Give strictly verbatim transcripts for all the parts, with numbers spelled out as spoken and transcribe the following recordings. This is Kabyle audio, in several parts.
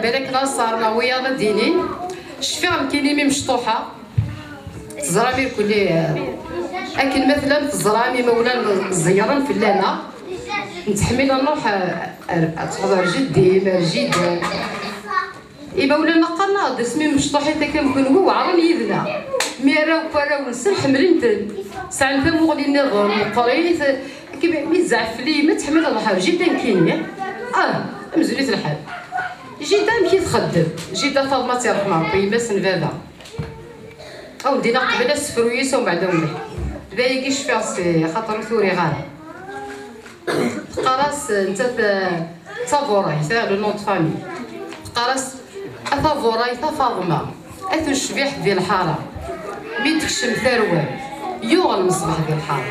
Balak la sar ma wiyaḍ ad d-inin. Cfiɣ nekkini mi mecṭuḥeɣ. Teẓram irkelli, eh, akken ma tellam teẓram imawlan ẓeyyren fell-aneɣ. Nettḥemmil ad nruḥ, eh, ar, ad teḥḍer jeddi, ar jida. Imawlan qqaren-aɣ-d asmi mecṭuḥit akka am kenwi weɛren yid-neɣ. Mi arraw n warraw-nsen ḥemmlen-ten. Sɛan tamuɣli nniḍen, meqqrit. Akken mi tzeɛf fell-i yemma tḥemmel ad ruḥeɣ ar jida nekkini. Ah, amzun-it lḥal. Jida amek i txeddem? Jida Faḍma ad tt-iṛḥem Ṛebbi, yemma-s n baba. Awen-d-iniɣ qbel asefru-is, umbeɛd awen-d. D ayagi cfiɣ s xaṭer ur t-uriɣ ara. Teqqar-as, nettat, eh, d taburayt, eh, le nom de famille. Teqqar-as, a taburayt, a Faḍma, a tucbiḥt di lḥara. Mi d-tekcem tarwa, yuɣ lmeṣbaḥ di lḥara.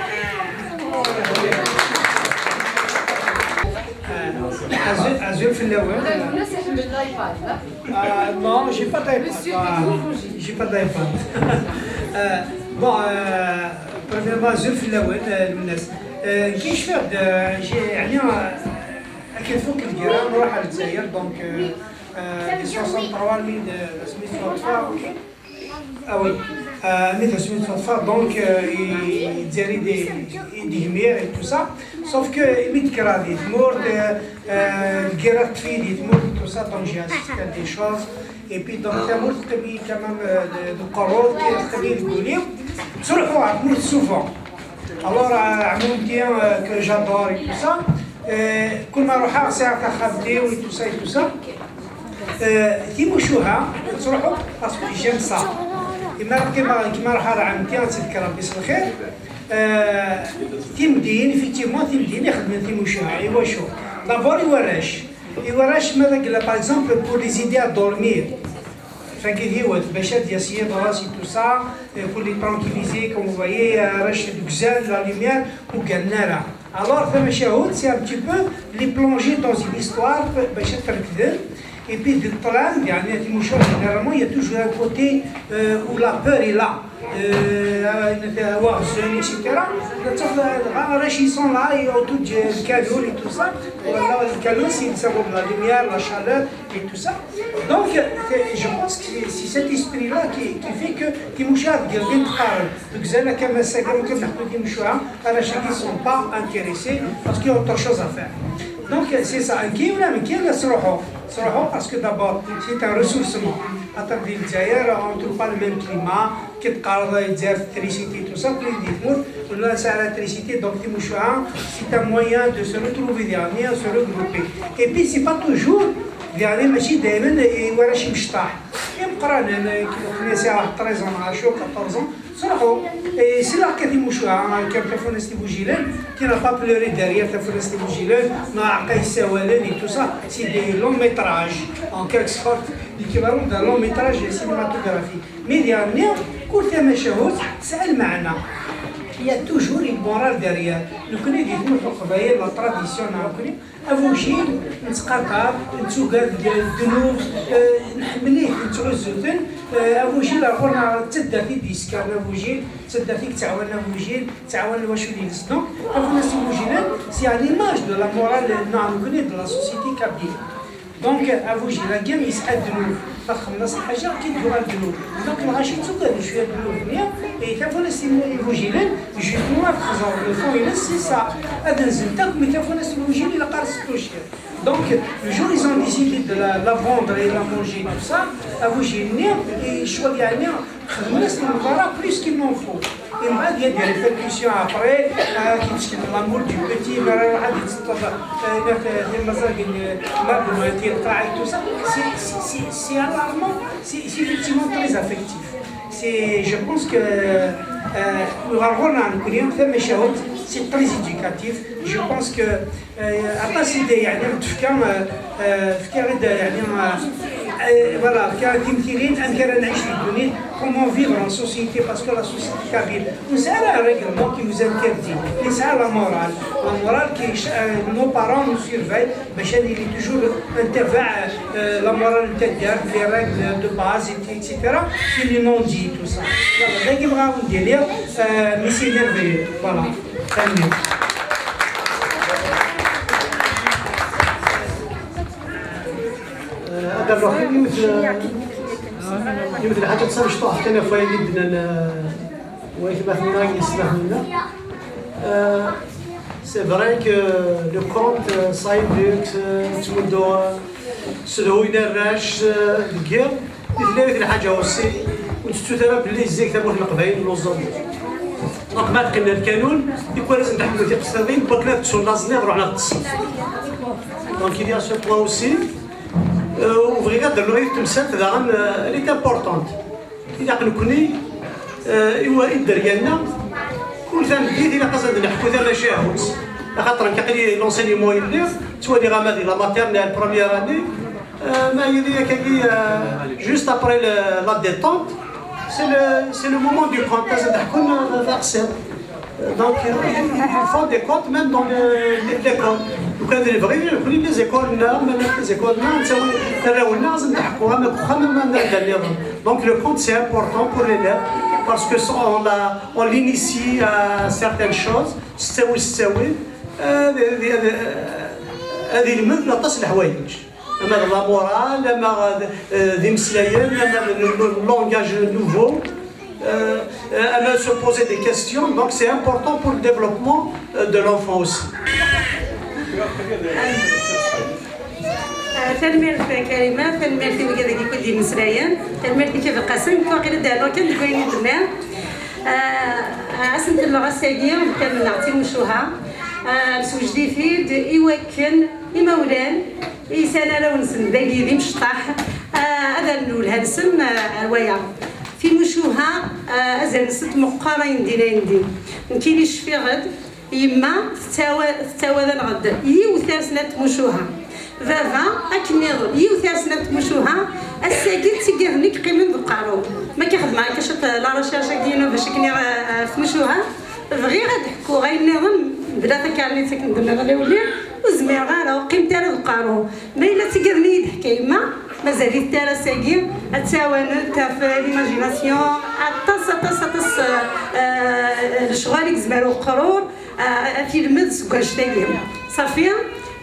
Azul, azul fell-awen. Ah, non, j'ai pas d'iPad. Ah, j'ai pas d'iPad. Euh, bon, euh, premièrement, azul fell-awen, euh, Lwennas. Euh, كي شفت، euh, j'ai rien, euh, كي فوق الجيران نروح على الجزائر، donc, euh, euh, les soixante-trois mille de, de سميتو. Ah oui. Euh, mi d asmi d-teḍfer, donc, euh, i, i Lezzayer d, i d-gmir et tout ça. Sauf que, mi d-tekker di tmurt, euh, euh, lgirra teṭṭef-iyi di tmurt et tout ça, donc j'ai assisté à des choses. Et puis, donc, tamurt teqqim-iyi quand même, euh, d, d lqerrud, teqqim-iyi deg wul-iw. Ttruḥuɣ ɣer tmurt souvent. Alors, euh, عمومتي, euh, que j'adore et tout ça. Euh, كل ما نروح ساعة خالتي et tout ça et tout ça. Euh, timucuha, ttruḥuɣ parce que j'aime ça. كيما، كيما، كيما راح على عمتي، غتذكر ربي الخير. Euh, timeddiyin, effectivement, timeddiyin ixedmen timucuha. I wacu? D'abord, i warrac. I warrac, ma d agla, par exemple, pour les aider à dormir. Fagi d yiwet, bac ad d-yas yiḍ ras et tout ça, euh, pour les tranquilliser, comme vous voyez, euh, arrac deg uzal, la lumière, ur gganen ara. Alors, tamacahut, c'est un petit peu les plonger dans une histoire, bac ad t-rekden. Et puis, di ṭṭlam, يعني, timucuha, généralement, il y a toujours un côté, euh, où la peur est là. Euh, euh, واخزن, et cetera. Arrac, ils sont là, et autour du canon et tout ça. Voilà, le canon, c'est une sorte de la lumière, la chaleur et tout ça. Donc, c'est, je pense que c'est, c'est cet esprit-là qui, qui fait que timucuha, deg uzal, akka massa, comme que timucuha, arrac-agi sont pas intéressés parce qu'il y a autre chose à faire. Donc, c'est ça. Nekki ula d nekki la sruḥuɣ. Sruḥuɣ parce que d'abord, c'est un ressourcement. Xaṭer di Lezzayer, on trouve pas le même climat. Kif teqqareḍ, Lezzayer, l'électricité, tout ça, plus di tmurt, ur nesɛi ara l'électricité, donc timucuha, c'est un moyen de se retrouver, يعني, se regrouper. Et puis, c'est pas toujours, يعني, ماشي دايما, i warrac imecṭaḥ. Imeqqranen, كيما كنا ساعة treize ans, عاشوا quatorze ans, sruḥu. Et c'est là que timucuha, كان Tafunast Ibujilen, qui n'a pas pleuré derrière Tafunast Ibujilen, مع عقاي السوالن et tout ça, c'est des longs métrages, en quelque sorte, l'équivalent d'un long métrage cinématographique. Mais, يعني, كل tamacahut تسعى المعنى. Il y a toujours une morale derrière. Nekkni di tmurt n Leqbayel, la tradition, nekkni, agujil, nettqadar, nettugar ddnub, eh, nḥemmel-it, nettɛuzzu-ten, eh, agujil ar ɣur-neɣ d taddart i d-yeskaren agujil, d taddart i yettɛawanen agujil, yettɛawan lwacul-ines. Donc, Tafunast Ibujilen, c'est à l'image de la morale, neɣ nekkni, de la société kabyle. Donc, agujil-agi yesɛa ddnub. Ma txedmeḍ-as lḥaǧa, ad k-id-yuɣal ddnub. Donc, lɣaci ttugaden cwiya ddnub-nni, et Tafunast Ibujilen, justement, ad xẓer le fond-ines, c'est ça. Ad nzent akk, mais Tafunast Ibujil, ilaq ara s-tucir. Donc, le jour ils ont décidé de la, la vendre et la manger, tout ça, agujil-nni, icwal, يعني, خدمنا المباراة plus qu'il n'en faut. Et moi, il y a des répercussions après, euh, qui discutent l'amour du petit, mais là, là, il y a des, euh, il y a des, il y a des, euh, mal de maladie, le travail, tout ça. C'est, c'est, c'est, c'est alarmant, c'est, c'est effectivement très affectif. C'est, je pense que, euh, le rôle, c'est très éducatif. Je pense que Euh, aṭas i d, yeɛni, d-tefka, euh, euh, tefka-aɣ-d, yeɛni, euh, euh, voilà, tefka-aɣ-d timtirin, amek ara nɛic di ddunit, comment vivre en société, parce que la société kabyle, ur nesɛi ara un règlement qui nous interdit, nesɛa la morale, la morale qui, euh, nos parents nous surveillent, باش elle est toujours, euh, نتبع, euh, la morale n taddart, les règles de base, et cetera, qui les non-dit, tout ça. Voilà, dagi bɣiɣ ad wen-d-iniɣ, euh, mais c'est merveilleux, voilà. Tant mieux. Euh, D'abord, yiwet, yiwet n lḥaǧa d tamecṭuḥt kan ɣef wayen i d-nnan, eh, waytmaten-nneɣ, yessetma-nneɣ. Eh, c'est vrai que le conte, eh, ça éduque, eh, yettmuddu, eh, ssedhuyen arrac, eh, deg yiḍ. Yella yiwet n lḥaǧa aussi, ur tettut ara belli zik tamurt n Leqbayel lluẓen. Donc, ma teqqim lkanun, tikwal ad sen-teḥlu tiqsiḍin, wakken ad ttun laẓ-nni ad ruḥen ad ṭṭsen. Donc, il y a ce point aussi. Euh, u bɣiɣ ad d-rnuɣ yiwet temsalt daɣen, euh, elle est importante. Ilaq nekni, euh, i wa-, i dderya-nneɣ, kul tameddit ilaq ad neḥku tamacahut. Axaṭer nekk aql-i l'enseignement i lliɣ, ttwaliɣ ama di la maternelle, première année, euh, ma yili akkagi, euh, juste après le, la détente, c'est le, c'est le moment du conte, ad neḥku, euh, taqsiṭ. Donc, il, il, il faut des contes même dans le, l'école. Lukan d lebɣi, nekni les écoles-nneɣ, même les écoles-nneɣ, nettawi arraw-nneɣ ad neḥku, ama deg uxxam, ama anda nniḍen. Donc, le conte, c'est important pour l'élève, parce que ça, on l'a, on l'initie à certaines choses, s ttawil, s ttawil, euh, ad, ad, ad, ad ilmed aṭas n leḥwayeǧ. Ama d la morale, ama d, euh, d imeslayen, ama d le, le langage nouveau. Euh, euh, elle a se poser des questions, donc c'est important pour le développement, euh, de l'enfant aussi. Ah, tanemmirt Karima, tanemmirt i wigad-agi akk i d-yemmeslayen, tanemmirt i Kifeqqasen, nekk waqila d-rnuɣ kan deg wayen i d-tenniḍ. Ah, ad sen-d-mleɣ ass-agi, kan-nneɣ d timucuha. Ah, neswejed-it-id i wakken imawlan i yesɛan arraw-nsen dagi d imecṭaḥ, ah, ad rnun lha-nsen, ah, ar wayeḍ. Timucuha, ah, azal-nsent meqqer ayendin ayendin. Nekkini cfiɣ-d, yemma tettawa-, tettawad-aneɣ-d yiwet ar snat tmucuha. Baba akken nniḍen, yiwet ar snat tmucuha, ass-agi d tigad-nni yeqqimen deg uqerru. Ma k-xedmeɣ akka ciṭ la recherche-agi-inu bac akken iɣ-, ah, tmucuha, bɣiɣ ad d-ḥkuɣ ayen nniḍen, bla takarnit akken d-nniḍen i wulli, ur zmireɣ ara, ur qqimet ara deg uqerru. Ma yella d tigad-nni i d-teḥka yemma, mazal-it ar ass-agi, ad tt-ɛawanent ɣef l'imagination, aṭas, aṭas, aṭas, eh, eh, lecɣal i yezmer uqrur, eh, ad t-ilmed seg wannect-agi. Ṣafi,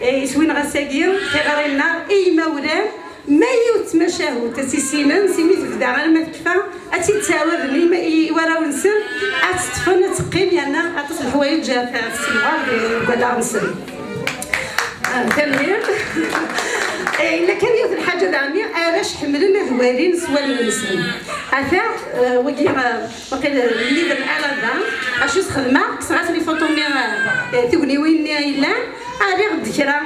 eh, iswi-nneɣ ass-agi, tiɣri-nneɣ i yimawlan, ma yiwet tmacahut ad tt-issinen, simi tebda arma tekfa, ad tt-id-ttɛawaden i, i warraw-nsen, ad tt-ṭṭfen, ad teqqim, yerna aṭas n leḥwayeǧ ad, ad tessemɣer deg wallaɣ-nsen. Ah, tanemmirt. Eh, yella kan yiwet n lḥaǧa daɣen, arrac ḥemmlen ad walin s wallen-nsen. Ata, eh, wagi, eh, waqil, eh, livre Alada, acu s-xedmeɣ, kkseɣ-as les photos-nni, eh, tugniwin-nni yellan, rriɣ-d kra,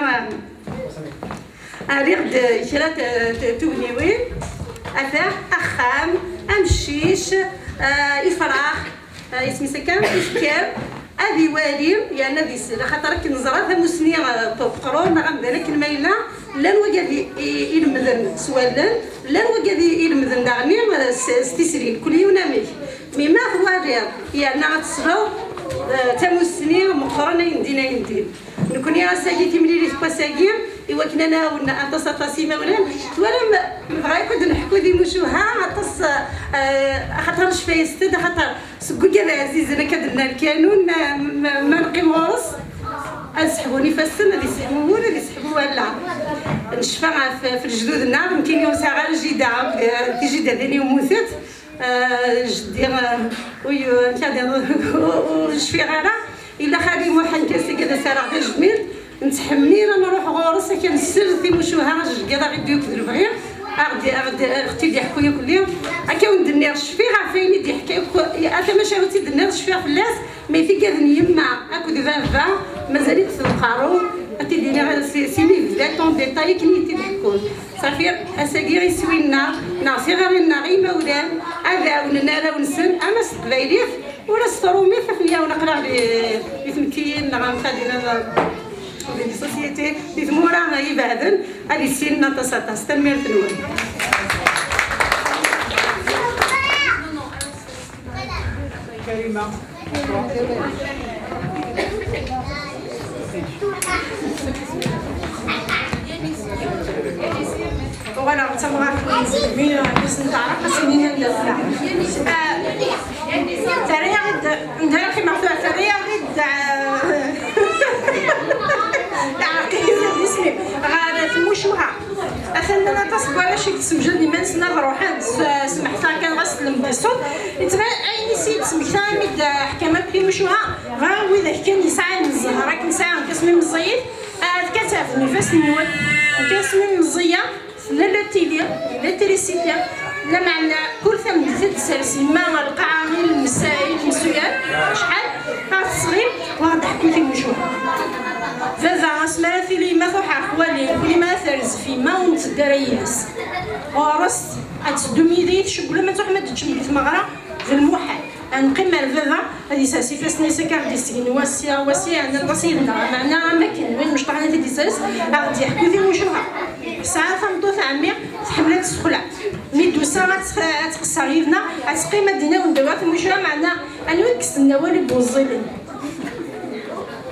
eh, rriɣ-d kra t-, t-, tugniwin, ata axxam, amcic, eh, ifrax, eh, isem-is akka, ifker, ad iwali yerna ad isel, axaṭer akken neẓra tamusni, eh, n uqrur neɣ amdan akken ma yella, llan wagad i, i, ilemden s wallen, llan wagad i, ilemden daɣen, eh, s, s tisrin, kul yiwen amek. Mi ma twaliḍ yerna ad tesleḍ, eh, tamusni meqqren ayendin ayendin. Nekni ass-agi, timlilit n wass-agi, i wakken ad nɛawen aṭas aṭas imawlan, twalam, nebɣa akk ad d-neḥku timucuha aṭas, eh, axaṭer necfa-yas-d, axaṭer seg wigad ɛzizen akka d-nna lkanun, ma, ma, ma neqqim ɣur-s, ad seḥbun ifassen, ad iseḥmu wul, ad iseḥbu wallaɣ. Necfa ɣef, ɣef lejdud-nneɣ, nekkini ur sɛiɣ ara jida, eh, tijidadin-iw mmutent, eh, jeddi, eh, ur, amek ad, ur, ur cfiɣ ara. Yella xali Muḥend kan seg ad as-rreɣ tajmilt, nettḥemmil ad nruḥ ɣur-s, akka nsel timucuha, ajejgiḍ aɣ-id-yuked lebɣi, aɣ-d-, aɣ-d-, aɣ-t-id-yeḥku yakk-lli. Akka wen-d-nniɣ, cfiɣ ɣef wayen i d-yeḥka yakk, a tamacahut i d-tenniḍ, cfiɣ fell-as, mais tigad n yemma akked baba, mazal-itt deg uqerru, ad t-id-iniɣ si, si mi bdant en détail akken i yi-t-id-ḥekkun. Ṣafi, ass-agi iswi-nneɣ, neɣ tiɣri-nneɣ i imawlan, ad ɛawnen arraw-nsen, ama s teqbaylit, ur as-trumit, ad ten-yawen aql-aɣ di, di tmekkiyin neɣ am xadin ad, di société, di tmura ibeɛden, ad issinen aṭas aṭas. Tanemmirt-nwen. Karima. Uɣaleɣ d tamɣart n yizem, mi yis n taɛrabt ass-nni kan d asla. Terra-yaɣ-d, netta ara qqimeɣ tura, terra-yaɣ-d, eh, teɛreq-iyi d isem-iw, ɣer tmucuha. Atan llan aṭas n warrac i yessewjaden iman-nsen ad ruḥen s, smeḥteɣ kan ɣas lemdi ṣṣut. Yettban ayen i s-d-smektaɣ imi d-ḥkam akk timucuha, ɣer widak kan yesɛan zzher akken sɛiɣ nekk asmi meẓẓiyit, ad kan tɛebdem ifassen-nwen. Nekk asmi meẓẓiya, tella la télé, la trisiti, lameɛna kul tameddit ad d-ters yemma ɣer lqaɛa i lemsa-, i lemsuyar, acḥal, ad tesɣim, u ad d-teḥku timucuha. Baba, asmi ara tili yemma truḥ ɣer xwali, kul mi ara terzef yemma ur netteddu ara yid-s. Ɣur-s, ad teddum yid-i, tcewwlem ad truḥem ad teččem deg tmeɣra, d lmuḥal. Ad neqqim ar baba, ad yessers ifassen-is akka, ad d-yessegnu wasya, wasya, yeɛni aṭas yid-neɣ. Meɛna am akken, win mecṭuḥen ad t-id-yessers, ad ɣ-d-yeḥku timucuha. Tesɛa tameṭṭut ɛemmi, tḥemmel ad tessexlaɛ. Mi d-tusa ad tx-, ad tqeṣṣer yid-neɣ, ad teqqim ad d-tini ad wen-d-awiɣ timucuha, meɛna anwa i yekksen awal i d-weẓẓilen?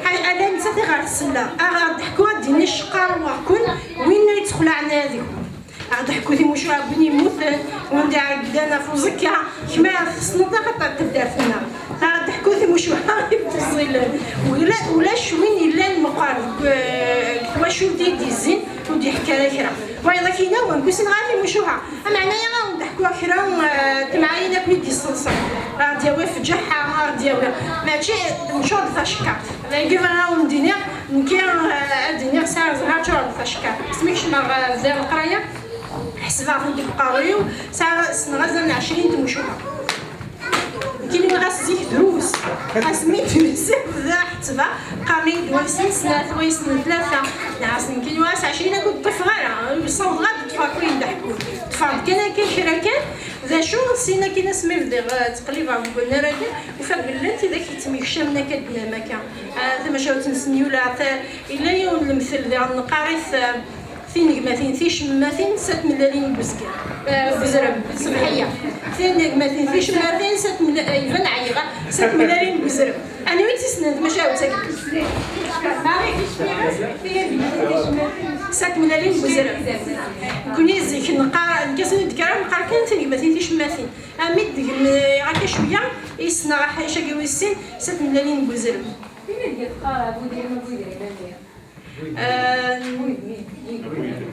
Ḥay, ala nettat i ɣer tsella. Ad ɣ-d-teḥku, ad d-tini cqarwaɣ-ken, win ur yettexlaɛen ara deg-wen. Ad ɣ-d-teḥku timucuha n win yemmuten, win d-iɛeggden ɣef uẓekka, kemm ara tessneḍ axaṭer d taddart-nneɣ. Ad ɣ-d-teḥku timucuha i d-weẓẓilen. Ula, ulac win yellan meqqar deg, deg twacult i d-yezzin ur d-yeḥka ara kra. Wayeḍ akin-a, ur nkusin ara timucuha. Ameɛna-ya ad wen-d-ḥkuɣ kra, eh, n temɛayin akk i d-yesseḍsen. Ad ɣ-d-yawi ɣef Ǧeḥḥa, ad ɣ-d-yawi. Mačči neččur d tacekkart. Dagi bɣiɣ ad wen-d-iniɣ, nekki, eh, ad d-iniɣ sɛiɣ ẓẓher ččur d tacekkart. Asmi kecmeɣ, eh, bdiɣ leqraya, ḥesbeɣ-tent deg uqerruy-iw, sɛiɣ, ssneɣ azal n ɛecrin n tmucuha. Nekkini ɣas zik drus. Asmi d-yusa bdiɣ ḥettbeɣ, qqaren-iyi-d waysen snat, waysen tlata. Nɛas nekkini ɣas ɛecrin akk ur d-ṭṭifeɣ ara, ur ssawḍeɣ ad d-ṭṭfeɣ akk ayen d-ḥkun. Ṭṭfeɣ-d kan akka kra kan, d acu, sin akin asmi bdiɣ, eh, ttqellibeɣ deg wannar-agi, ufiɣ belli llan tidak yettemyekcamen akka d-nnam akka. Ah, tamacahut n Senyula, ta-, yella yiwen n lemtel diɣen neqqar-it, ah, tinegmatin ticemmatin s tmellalin n uzger, ah, n uzrem, semḥ-iyi. Tinegmatin ticemmatin s tmella-, ah, iban ɛyiɣ, ah, s tmellalin n uzrem. Anwa i tt-yessnen tmacahut-agi? S tmellalin n uzrem. Nekkni zik neqqar, nekk asmi d-kkreɣ neqqar kan tinegmatin ticemmatin. Ami d-gem-, akka cwiya, i ssneɣ aḥric-agi wis sin, s tmellalin n uzrem. Tin i d-yeqqar bu idrimen, bu idrimen-nni. Eh,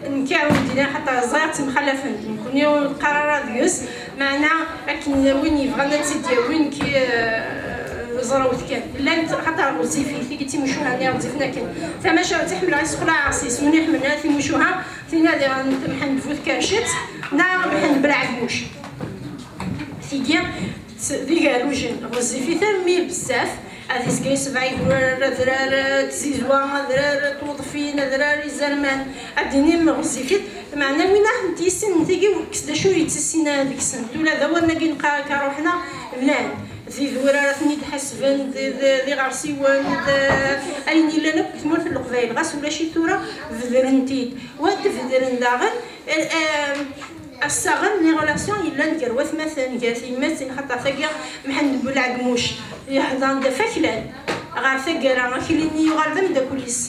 nekk ur d-iniɣ xaṭer ẓriɣ ttemxalafent, nekkni ur neqqar ara deg-s, meɛna akken win yebɣan ad tt-id-yawi, nekk, eh, ẓrewt kan. Llant xaṭer ɣezzifit, tigi d timucuha-nni ɣezzifen akken. Tamacahut i ḥemmleɣ i sexlaɛeɣ s yisem-nni ḥemmleɣ timucuha, tinna diɣen Mḥend bu tkercict, neɣ Mḥend Belɛegmuc. Tigi d igerrujen, ɣezzifit armi bezzaf, ad izga yesbeɛ idurar, adrar n tzizwa, adrar n tweḍfin, adrar n izerman, ad d-inim ɣezzifit, meɛna win ad tent-yissinen tigi, kkes d acu ur yettissin ara deg-sent, ula d awalen-agi neqqar akka ruḥen-aɣ, llan, d idurar ad ten-id-ḥasben, d, d, d iɣersiwen, d ayen yellan akk deg tmurt n Leqbayel, ɣas ulac-it tura, bedren-t-id, wa d-bedren daɣen, eh, eh, assaɣen, les relations yellan gar watmaten, gar tyemmatin, xaṭer tagi Mḥend Belɛegmuc yehḍer-d ɣef aklan ɣer taggara, akli-nni yuɣal d ameddakel-is.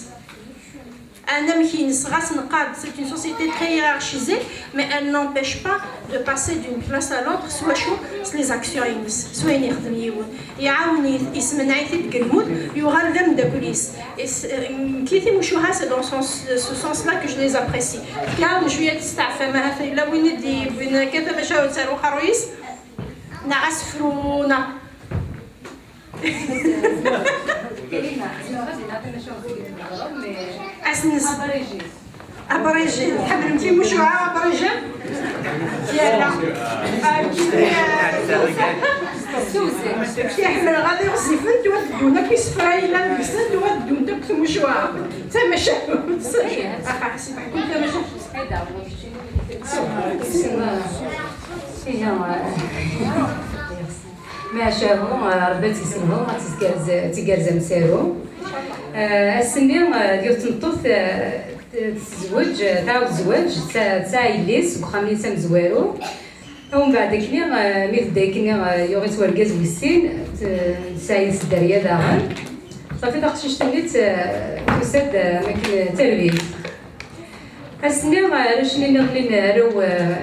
Anamek-ines, ɣas neqqar-d, c'est une société très hiérarchisée, mais elle n'empêche pas de passer d'une place à l'autre, s wacu, s les actions-ines, s wayen yexdem yiwen. Iɛawen-it, yesmenɛ-it-id deg lmut, yuɣal d ameddakel-is. Is-, nekki timucuha, c'est dans sens, ce sens-là que je les apprécie. Fkiɣ-awen cwiya n testeɛfam, ahat yella win i d-yewwin akka tamacahut ar uqerruy-is, neɣ asefru, neɣ. Ass-nnes. Abrégé. Tḥemmlem timucuha abrégé? Yala. Iḥemmel ɣad iɣezzifent, wa teddun akk isefra yellan deg-sent, wa teddunt akk tmucuha. Tamacahut. Axa, xas teḥkum tamacahut. Macahu, Rebbi ad tt-yesselhu, ad tt-igerz amsaru. Eh, ass-nni, eh, d yiwet n tmeṭṭut, eh, t-, tezweǧ, eh, tɛawed zzwaǧ, tesɛa, tesɛa yelli-s deg uxxam-nni s amezwaru. Umbeɛd akkenni, eh, mi tedda akkenni, eh, yuɣ-itt wergaz wis sin, t-, tesɛa yid-s dderya daɣen. Ṣafi taqcict-nni t-, tusa-d, eh, am akken d tarbibt. Ass-nni, arrac-nni nniḍen, arraw,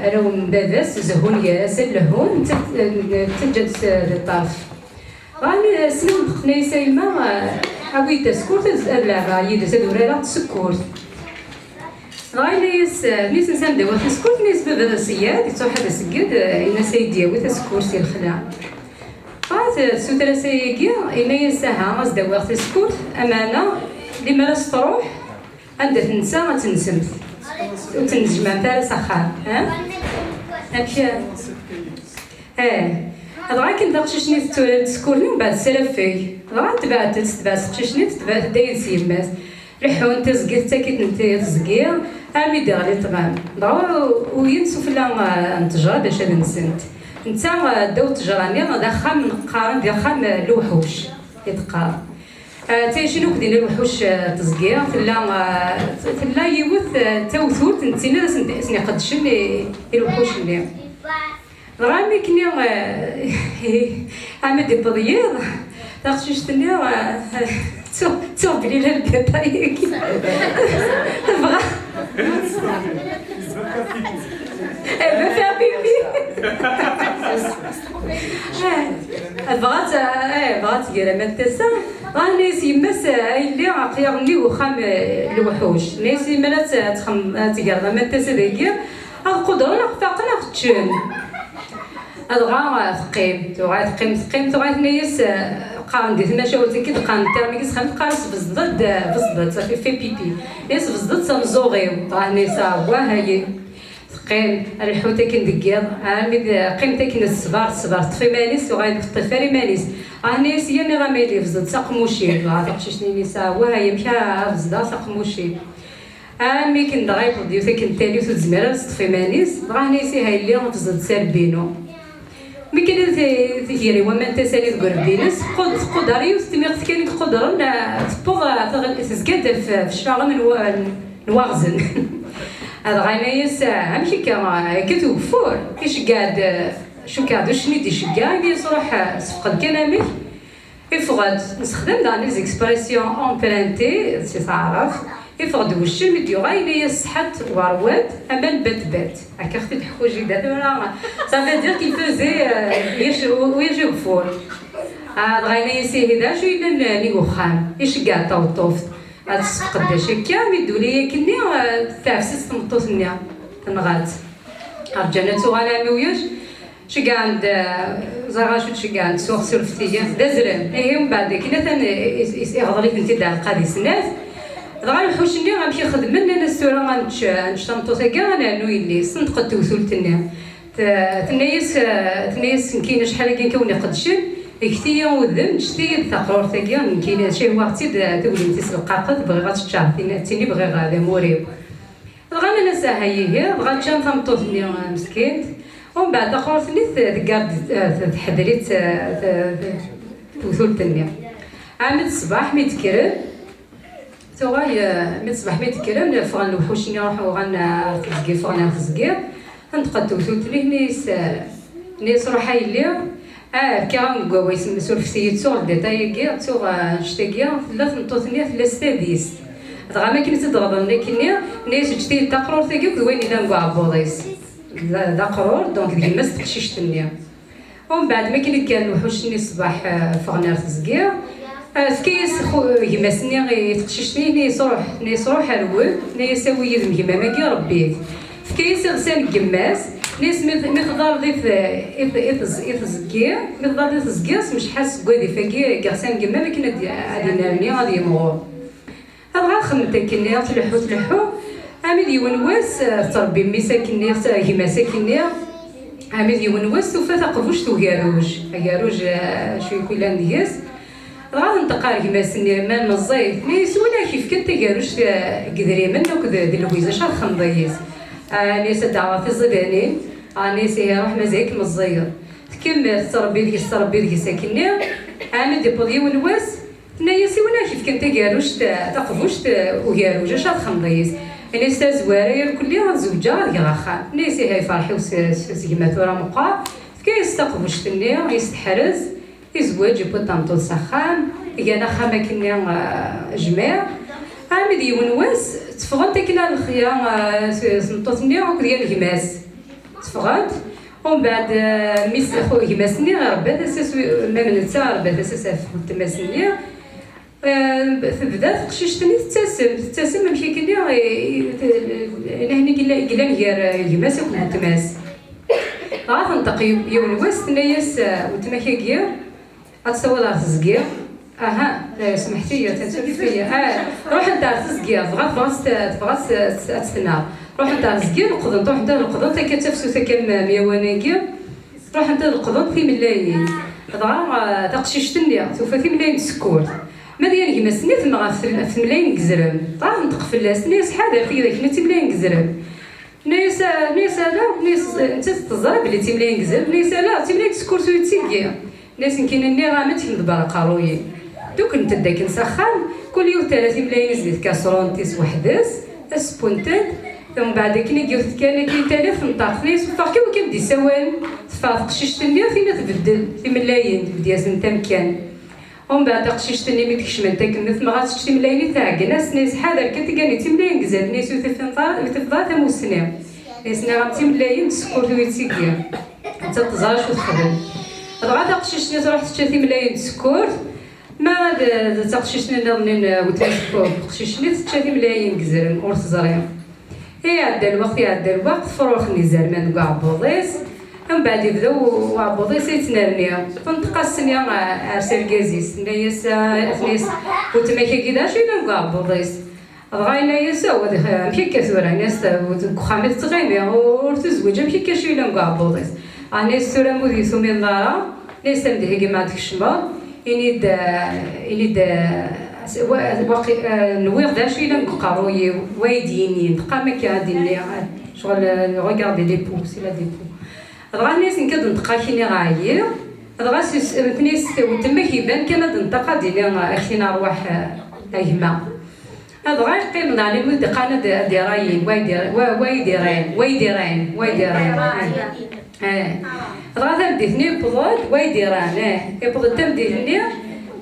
arraw n baba-s, zehhun gar-asen, leḥḥun, netta, ttaǧǧan-t di ṭṭerf. Dɣa ass-nni ṭṭfen-as a yemma, awi-d tasekkurt, ad, ad leɛbeɣ yid-s, ad urareɣ d tsekkurt. Dɣa yenna-yas, eh, mi tensa ad d-awiɣ tasekkurt, yenna-yas baba d aṣeyyad, yettruḥ ad iṣeyyed, eh, yenna-as ad yi-d-yawi tasekkurt si lexla. Dɣa t-, tessuter-as ayagi, yenna-yas aha, ad s-d-awiɣ tasekkurt, ameɛna limer ad s-truḥ, anda tensa ad tensemt. Ur tt-tennejmaɛemt ara s axxam, ha? Amek? Eh. Dɣa akken taqcict-nni tetturar tasekkurt-nni, mbeɛd tesraffeg. Dɣa tebɛet-tt, tebɛet teqcict-nni, tebɛet-d ayen s yemma-s. Leḥḥun tiẓgi, tettak-itent i teẓgi, armi d-iɣli ṭṭlam. Dɣa uyen sufella, eh, n ttejra d acu ad nsent. Netta, eh, ddaw ttejra-nni d axxam qqaren d axxam, eh, lewḥuc i d-qqar. Eh, ttɛicin akk din lewḥuc, eh, teẓgi, tella, eh, tella yiwet, eh, d tawtult n tin ad asen-, asen-iqeddcen i, i lewḥuc-nni. Dɣa mi kni, eh, armi d-iwweḍ yiḍ, taqcict-nni, eh, ttuɣ, ttuɣ belli la lbiṭa-agi. Tebɣa. Elle veut faire pipi. Eh, tebɣa ad, eh, tebɣa ad tger aman tasa. Dɣa yenna-yas yemma-s, eh, a yelli, aql-aɣ nnig uxxam, eh, lewḥuc. Yenna-yas yemma ad, ad txem-, ad tger aman tasa dagi. Ad qudren, ad faqen, ad ččen. Dɣa teqqim, tuɣal teqqim, teqqim, tuɣal tenna-yas, eh, qqaren di tmacahut-agi, d-qqaren termigis, xamet qqaren-as bezḍet-d, eh, bezḍet, ça fait, fait pipi. Tenna-yas bezḍet s ameẓẓuɣ-iw. Dɣa tenna-yas, ah, wah, ayi. Teqqim, lḥut akken deg yiḍ, armi d, qqiment akken d ṣṣber, ṣṣber, teṭṭef iman-is, tuɣal ur teṭṭif ara iman-is. Ah, tenna-yas, yya nniɣ-am a yelli, bezḍet s aqemmuc-im. Dɣa taqcict-nni tenna-yas, ah, wah, ayi, amek ara bezḍeɣ s aqemmuc-im? Armi akken dɣa yewweḍ yiwet akken tali ur tezmir ara ad teṭṭef iman-is, dɣa henna-yas, ihi a yelli, tezḍ s arbinu. Mi kan ad t-, tger i waman tasali deg urebbi-ines, teqqud-, tquder yiwet tmiɣt kan i iqudren, ah, tewweḍ, ah, teɣ-, tezga-d ɣef, ɣef cclaɣem n wa-, n waɣzen. Ah, dɣa yenna-yas, ah, amek akka, ah, yekkat ugeffur? Iceggeɛ-d, ah, cukkeɣ d uccen i d-iceggeɛ, yenna-yas, ruḥ, ah, sefqed kan amek. Iffeɣ-d, nessexdam daɣen les expressions empruntées si taɛrabt. Iffeɣ-d wuccen, mi d-yuɣal, yenna-yas ṣṣeḥḥa-t werwad, aman batbat. Akka ɣ-t-id-ḥku jida tura. Ça veut dire qu'il faisait, euh, yaj-, yaj ugeffur. Ah, dɣa yenna-yas, ihi d acu yellan nnig uxxam? Iceggeɛ-d taweṭṭuft. Ad tessefqed d acu akka, mi d-tuli akkenni, ah, teɛfes-itt tmeṭṭut-nni, tenɣa-tt. Rǧan ad tuɣal armi wiyac. Ceggɛen-d, eh, ẓriɣ acu d-ceggɛen-d s uɣsuref tigert, d azrem. Ihi, mbeɛd akken atan i-, i-, i-, iɣḍel-itent-id ɛelqad i snat. Dɣa lewḥuc-nni amek i xedmen, nnan-as tura ad nečč, ad nečč tameṭṭut-agi, ad nernu yelli-s. Tenṭeq-d tewtult-nni. T-, tenna-yas, eh, tenna-yas, nekkini acḥal-agi nekk a wen-iqeddcen, get-iyi udem, ǧǧet-iyi-d taqrurt-agi, nekkini cihwaɣ-tt-id, eh, taglimt-is lqaqet, bɣiɣ ad teččeɣ, tin, ad tini bɣiɣ, eh, d amur-iw. Dɣa nnan-as aha ihi, dɣa ččan tameṭṭut-nni, eh, meskint. Umbeɛd taqrurt-nni t-, teggar-d, eh, t-, teḥder-itt, eh, t-, t-, tewtult-nni. Ɛmed ṣṣbeḥ mi d-kkren, tuɣal, eh, mi d-ṣṣbeḥ mi d-kkren, ffɣen lewḥuc-nni, ruḥen uɣalen ar teẓgi, ffɣen ar teẓgi. Tenṭeq-d tewtult-nni, tenna-yas, eh, tenna-yas ruḥ a yelli, Ah, fkiɣ-am deg wawal, surfet-iyi, ttuɣ lbiṭa-agi, ttuɣ, ah, annect-agi, tella tmeṭṭut-nni, tella s tadist. Dɣa mi akken i tt-id-ɣeḍlen akkenni, nni-as, ǧǧet-iyi-d taqrurt-agi akked wayen yellan deg uɛebbuḍ-is. D, d aqrur, donc d yemma-s teqcict-nni. Umbeɛd, mi akken i d-kkren lewḥuc-nni ṣṣbeḥ, ah, ffɣen ar teẓgi, ah, tefka-yas xu-, gma-s-nni i teqcict-nni, nni-as, ruḥ, nni-as, ruḥ rwel, nni-as, awi yid-m gma-m-agi, rebbi-t. Tefka-yas iɣsan n yemma-s, nni-as, mi, mi tḍalleḍ i t-, i t-, i teẓ-, i teẓgi, mi tḍalleḍ i teẓgi, smecḥ-as seg wadif-agi n yiɣsan n yemma-m akken ad, ad inerni, ad yimɣur. Dɣa txemmem akkenni, tleḥḥu, tleḥḥu, armi d yiwen wass, eh, tettṛebbi mmi-s akkenni, gma-s akkenni, armi d yiwen wass tufa taqbuct ugerruj, agerruj, eh, acu i yellan deg-s, Dɣa tenṭeq ɣer gma-s-nni, ma meẓẓiyet, nni-as, win ara k-yefkan tagerruct, eh, n yedrimen akked d lwiz, acu ara txedmeḍ yis? Ah, nni-as, ad d-aɣeɣ tiẓidanin. Ah, nni-as, ihi ruḥ, mazal-ik meẓẓiyeḍ. Tkemmel tettṛebbi deg-s, tettṛebbi deg-s akkenni, armi d-yewweḍ yiwen wass, tenna-yas, i win ara k-yefkan tagerruct, eh, taqbuct, eh, ugerruj, acu ara txedmeḍ yis? Nni-as, tazwara irkelli ad zewǧeɣ, ad geɣ axxam. Nni-as, ihi yefreḥ-iw s, s, s gma tura meqqer. Tefka-yas taqbuct-nni, yesteḥrez. Izweǧ, yewwi-d tameṭṭut s axxam, gan axxam akkenni, eh, jmiɛ. Armi d yiwen wass, tteffɣent akken ar lexya, eh, s, s tmeṭṭut-nni akked yan gma-s. Tteffɣent, umbeɛd, eh, mmi-s, xu-, gma-s-nni irebba tasa-s, wi-, ma d netta irebba tasa-s ɣef weltma-s-nni. Eh, tebda teqcict-nni tettasem, tettasem amek akken i, i, i, nehni i yella-, i yellan gar, eh, gma-s akked weltma-s. Dɣa tenṭeq yiw-, yiwen wass, tenna-yas, eh, weltma-k-agi, ad tt-tawiḍ ɣer teẓgi. Aha, eh, smeḥt-iyi, atan tafat fell-i. Ah, ruḥent ɣer teẓgi, dɣa tebɣa ad tt-, tebɣa ad tt-, ad tt-tneɣ. Ruḥent ɣer teẓgi, leqḍent, ruḥent ad leqḍent, akka d tafsut akka m-, myawan-agi. Ruḥent ad leqḍent timellayin. Dɣa, eh, taqcict-nni tufa timellayin n tsekkurt. Ma d yan gma-s-nni temmeɣ ɣef tem-, ɣef temlayin n yezrem. Dɣa tenṭeq fell-as, tenna-yas, ḥader tigda-k-nni d timlayin n yezrem. Tenna-yas, tenna-yas ala, tenna-yas, nettat teẓra belli d timlayin n yezrem. Tenna-yas ala, d timlayin n tsekkurt ur yettigi. Tenna-yas, nekkini nniɣ-am ad tekneḍ berra aqerruy-im. Dduklent-d akken s axxam, kul yiwet terra timlayin-is di tkasrunit-is weḥd-s, ad sewwent-d, umbeɛd akken i yiwet kan akin tali tenṭeq, tenna-yas, ffeɣ kan wakken d-isawalen, teffeɣ teqcict-nni, tinna tbeddel timellayin, tbedd-yasen tamkan. Umbeɛd taqcict-nni mi d-kecment akken tmeɣ ad tečč timellayin i tɛeggen-as, tenna-yas, ḥader kan tigani d timellayin n yezrem, tenna-yas, ur tafeḍ ara, ur tafeḍ ara tamussni. Tenna-yas, nniɣ-am timellayin n tsekkurt ur yettigi. Nettat teẓra acu texdem. Dɣa taqcict-nni truḥ tečča timellayin n tsekkurt, ma d, d taqcict-nni nniḍen n weltma-s n uqcic-nni tečča timellayin n yezrem, ur teẓri. Iɛedda lweqt, iɛedda lweqt, tefruxen izerman deg uɛebbuḍ-is. Mbeɛd yebda u-, uɛebbuḍ-is yettnerni. Tenṭeq-as-nni, a-, ar s argaz-is, tenna-yas, a-, tenna-yas, weltma-k-agi d acu yellan deg uɛebbuḍ-is? Dɣa yenna-yas, awa, d, amek akka tura? Yenna-yas, deg uxxam i tettɣimi, ur tezwiǧ, amek akka acu yellan deg uɛebbuḍ-is? Yenna-yas, tura ma ur yi-tumineḍ ara, yenna-yas, tameddit-agi ma ad tkecmeḍ, ini-d, ini-d, wa-, waqi-, eh, nwiɣ d acu yellan deg uqerruy-iw, wa yi-d-yini, teqqam akka ad d-ini, eh, ccɣel, eh, regarder les pouces, il a des pouces. Dɣa tenna-yas, nekk ad d-nṭeq ad k-iniɣ ɛyiɣ, dɣa s-, tenna-yas, weltma-k iban kan ad d-nṭeq ad d-iniɣ, eh, ad k-tini rrwaḥ, eh, a gma. Dɣa yeqqim, neɣ alamma i d-qqaren ad, ad d-iṛayin, wa yi-d-iṛ-, wa, wa yi-d-iṛayin, wa yi-d-iṛayin, wa yi-d-iṛayin. Eh. Dɣa tameddit-nni yewweḍ-d, wa yi-d-iṛayin, eh. Yewweḍ-d tameddit-nni,